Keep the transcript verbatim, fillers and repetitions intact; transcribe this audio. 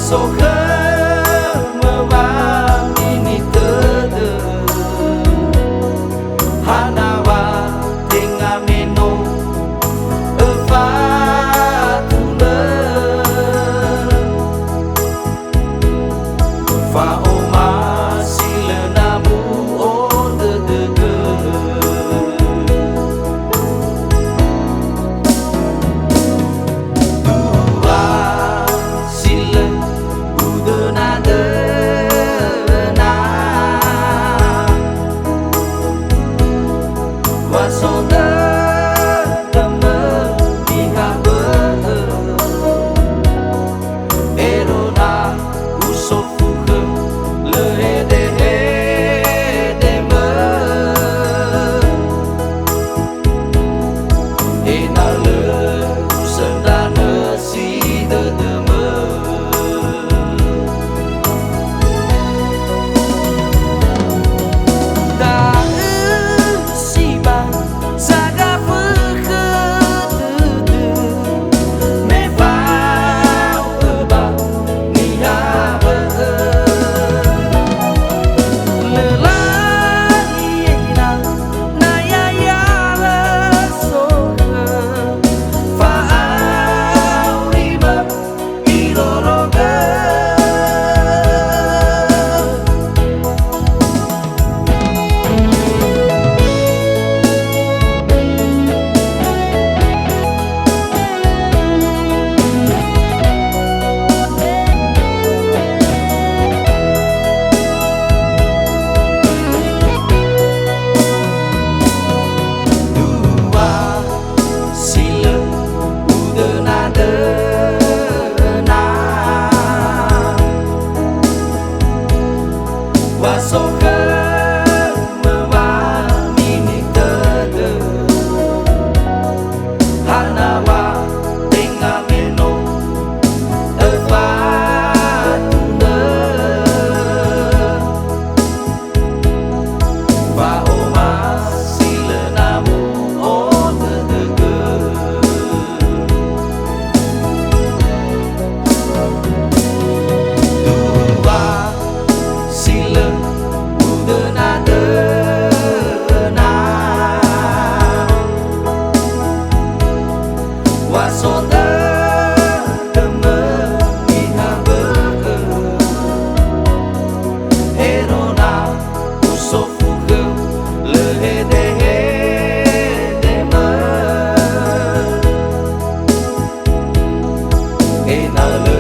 So khömö wamini tödö, hana wa tenga me no öfatunö. Fa'omasi lö na mu'o dödögö. Dua si lö udönadöna. Wa so dödömö niha bö'ö. Erona usofukhö lö hedehedemö. Ena'ö lö usöndranö si dödömö. Da'ö sibai sagafökhö dödö, me fao öba niha bö'ö. Lö laliena na ya'ia lö sokhö, fa'auri bö irorogö. Dua si lö udönadöna. Wa so khömö wamini tödö, hana wa tenga me no öfatunö. Fa'omasi lö na mu'o dödögö. Dua si lö udönadöna. Wa so dödömö niha bö'ö. Erona usofukhö lö hedehedemö. Ena'ö lö